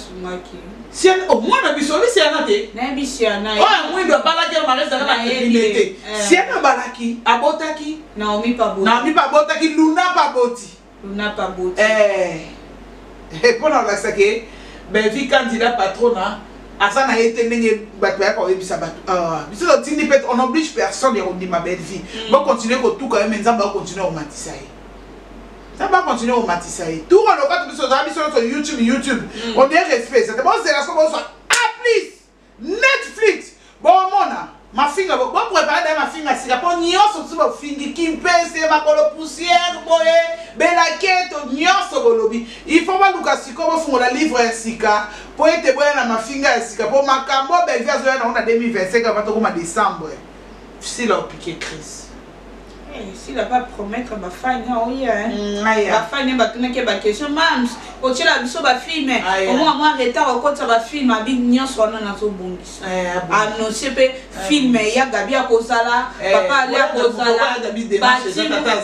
Siana, oh, mwana biso obi Siana te. Nayebi Siana. Oyo mwindo abalaki oyo mari ezalaka na ebile te. Siana abalaki, abotaki. Naomi paboti. Naomi pabotaki, Luna paboti. Luna paboti. Mpona kolakisa ke Belvi Kandila patrona aza na ye te, ndenge bato bayaka koyebisa bato biso totindi mpe, on oblige personne ya kondima Belvi. Bocontinue kotuka ye, me Nzambe akocontinue komatisa ye, Nzambe akontinue komatisa ye. Tour olokati biso ozala biso nyonso YouTube, YouTube, on dirait respect eza te. Bozela so bozwa A plus Netflix, bomona. nyonso mosusu bofingi kimpese makolo poussière boye belaketo nyonso bolobi. Il faut baluka sikoyo bofungola livre ya sika mpo ete boya na mafinga ya sika mpo makambo Bellevue azoya nango na 2025 avant tokoma décembre. Sila opike crise. Eh, Sila va promettre bafani oya bafani batunaki baquestion mams otiela biso bafilme omwa mwa retard okotisa bafilme abi nyonso wana nazobongisa annonce mpe filme ya Gabi akozala, papa Ale akozala,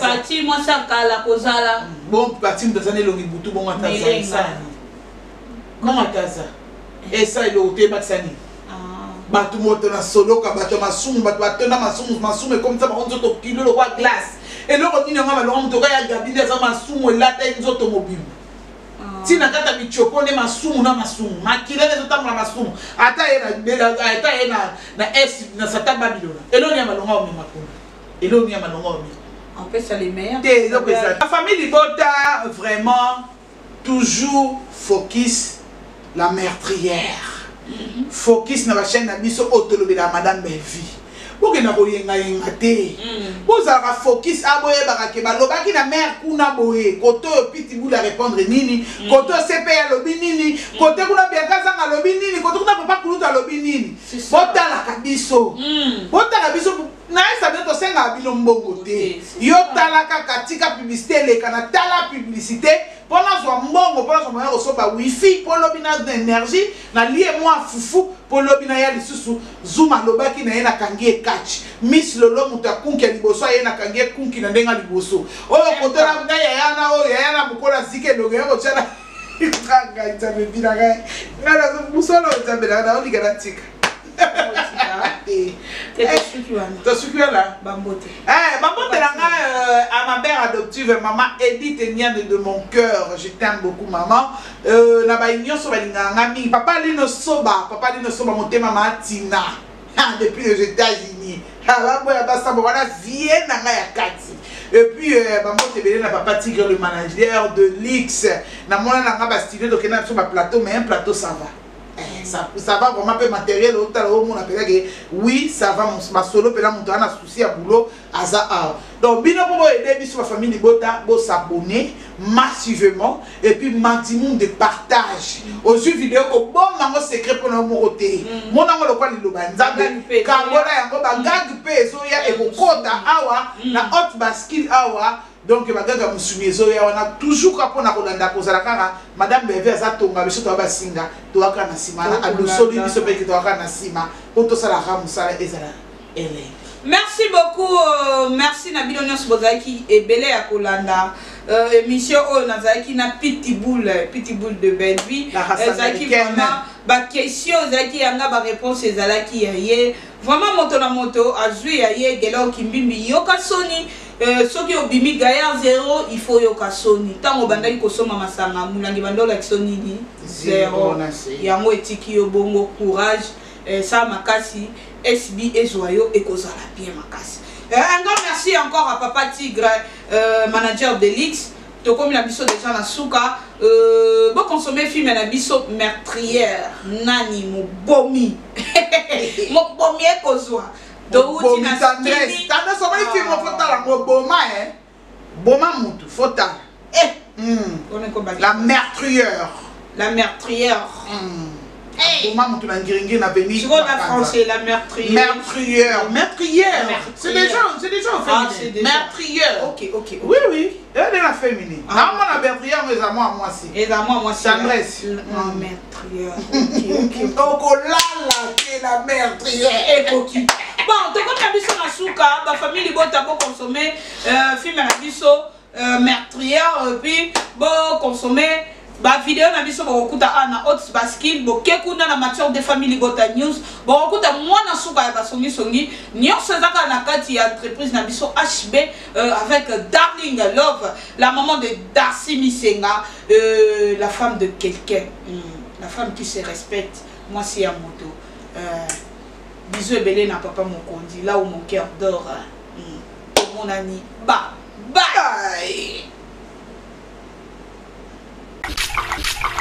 pati mwasi akala akozala. Bon, pati moto aza na elongi butu bongo ata aza esani bongo ata aza esa eloko te ebakisa nini? Bato moto na soloka, bato ya masumu, bato batonda masumu, masumu ekomisa bango nzoto kilo lokwa glace. Eloko nini yango balonga moto oka ya Gabi nde aza masumu elata ye nzoto mobimba ntina kati ya michopo nde masumu na masumu makila nde ezotambola masumu ata ye ata ye na es na Satan Babilona. Eloko nini ya malonga omema kuna? Eloko nini ya malonga omema? Opesa les meilleurs. Te, eloko eza la famille libota vraiment toujours focus la meurtrière, focus na bachaîne na biso oyo tolobelaka madame Bellevue. Bokenda koyengayenga te, bozalaka focus. A boyebaka ke balobaki na mare kuna boye, kote oyo Pitbull arépondre nini, kote oyo CP alobi nini, kote kuna Bianca Zanga alobi nini, kote kuna papa Kulutu alobi nini. Botalaka biso, botala biso. Nayesa bino, tosengaka bino mbongo te. Yo tala kaka, tika publicité eleka. Na tala publicité mpo nazwa mbongo, mpo nazwa moya kosomba wifi, mpo lobi na énergie nalie mwa fufu, mpo lobi naya lisusu. Zuma alobaki na ye nakangi ye catch. Miss Lolo moto akunki ya liboso aye nakangi ye kunki na ndenge ya liboso oyo kotola ngai yaya na oyo yaya na mokolo azika elongo ya kotyana ngai. Nzambe bina ngai, ngai nazo mosala oyo Nzambe nanga naolinga natika. Tosuki wana. Bambote. Bambote na ngai à ma mère adoptive, maman Edith Niane de mon cœur, je t'aime beaucoup maman. Na bayi nyonso balingaka ngai mingi, papa Lino Soba, papa Lino Soba motema maatina depuis les États-Unis, baboya basamba wana vie na ngai ya kati. Et puis bambote ebele na papa Tigre, le manager de Lix. Namona na ngai bastudio, tokende na biso baplateau, mais un plateau ça va. Ça va vraiment mpe matériel otala omona mpenza ke oui, ça va. Masolo mpena moto aza na souci ya boulot aza awa. Donc bino mpo boyede biso bafamille libota, bosabonner massivement et puis maximum de partage. Ozwi video, kobomba yango secret mpona yo moko te. Mona yango lokwa liloba ya Nzambe, kabola yango. Bagag mpe ezoya, ekokota awa na Haute Bascule awa. Donc bagaga mosuni ezoya wana toujours ka mpona kolanda kozala kaka madame Bellevue aza tonga biso, toya basinga, toyaka na nsima na adosoli biso mpe toyaka na nsima mpo tosalaka mosala ezala elengi. Merci beaucoup, merci na bino nyonso bozalaki ebele ya kolanda émission oyo. Nazalaki na Pitbull, Pitbull de Bellevue. Ezalaki vraiment baquestion ezalaki yanga, baréponse ezalaki ya ye. Vraiment moto na moto azwi ya ye. Gelor Kimbimbi, yoka soni. Soki obimi gaillard zéro, il faut yoka soni. Ntango obandaki kosomba masanga molangi, banda olakisa nini? Zéro. Yango etiki yo bongo. Courage, sala makasi, SB ezwa yo, ekozala bien makasi. Un grand merci encore à papa Tigre, manager Delix. Tokomi na biso déjà na suka. Boconsommer film na biso meurtrière, nani mobomi, mobomi ekozwa. Touti na tendresse, tendresse omoni film, fotala yango. Boma e boma mutu, fotala la meurtrière. La meurtrière. Boma mutu na ngiringiri na veni. Na français, la meurtrière. Meurtrière, meurtrière, c'est déjà au féminin, meurtrière. Ok. Oui, elle est la féminine. Naomona meurtrière ngo eza mwa mwasi. Eza mwa mwasi. Tendresse. La meurtrière, ok. Okolala te, la meurtrière. Ekoki. Bon, tokomi na biso na suka. Bafamille libota, boconsommer film na biso meurtrière et puis boconsommer bavideo na biso. Bokokuta awa na Haute Bascule, boke kuna na matière de famille libota news, bokokuta mwana suka ya basongisongi nyonso eza kaka na kati ya entreprise na biso HB, avec Darling Love, la maman de Darcy Misenga, la femme de quelqu'un, la femme qui se respecte, mwasi ya moto. Bisous ebele na papa mokonzi, là où mon cœur dort. Omonani ba bye, bye.